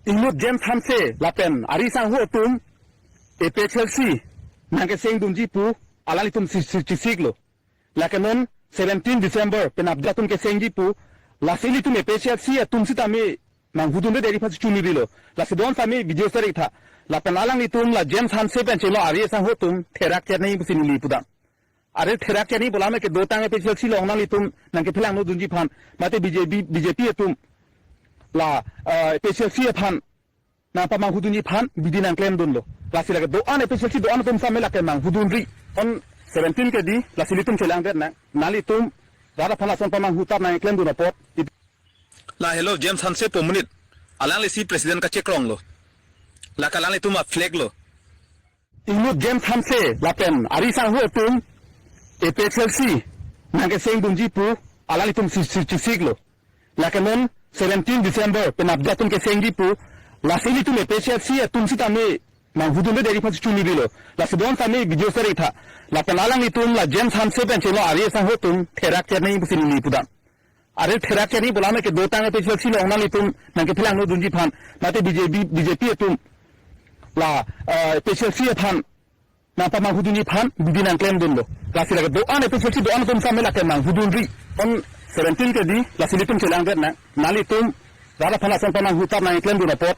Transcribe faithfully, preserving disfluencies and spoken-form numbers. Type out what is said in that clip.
Inut James Hanse lapen ari sangho atum A P H L C nangkesengdunji pu alanglitum si, si, chisiklo. Lake non seventeen December penapjak atum kesengji pu, lasi ilitum A P H L C atum sitame manghudunde deri pasi chunirilo. Lasi don sami video seri tha. Lapen alanglitum la James Hanse pen chelo ari sangho atum therak chernei pusi neli pudam. Are therak chernei pu lame kedotang A P H L C along nanglitum nangkephelang nodunji aphan, mate B J P, B J P atum la, eh, A P H L C aphan nangpamanghudunji aphan bidi nangklemdunlo. Lasi lake do-an A P H L C do-an atum same lake manghudunri. On seventeen kedi, lasi ilitum chelangdet nang. Nanglitum rat aphan lason pamanghutap nangklemdun apot. Lahelo James Hanse pu amonit. Alanglisi president kachekronglo. Lake alanglitum a-flag lo. Inut James Hanse lapen ari sangho atum A P H L C nangkesengdunji pu alanglitum si, si, chisiklo. Lake non seventeen December penapjak atum kesengji pu, lasi ilitum A P H L C atum sitame manghudunde deri pasi chunirilo. Lasi don sami video seri tha. Lapen alanglitum la James Hanse pen chelo ari sangho atum therak chernei pusi neli pudam. Are therak chernei pu lame kedotang A P H L C along nanglitum nangkephelang nodunji aphan, mate B J P, B J P atum la, eh, A P H L C aphan nangpamanghudunji aphan bidi nangklemdunlo. Lasi lake do-an A P H L C do-an atum same lake manghudunri. On seventeen kedi, lasi ilitum chelangdet nang. Nanglitum rat aphan lason pamanghutap nangklemdun apot.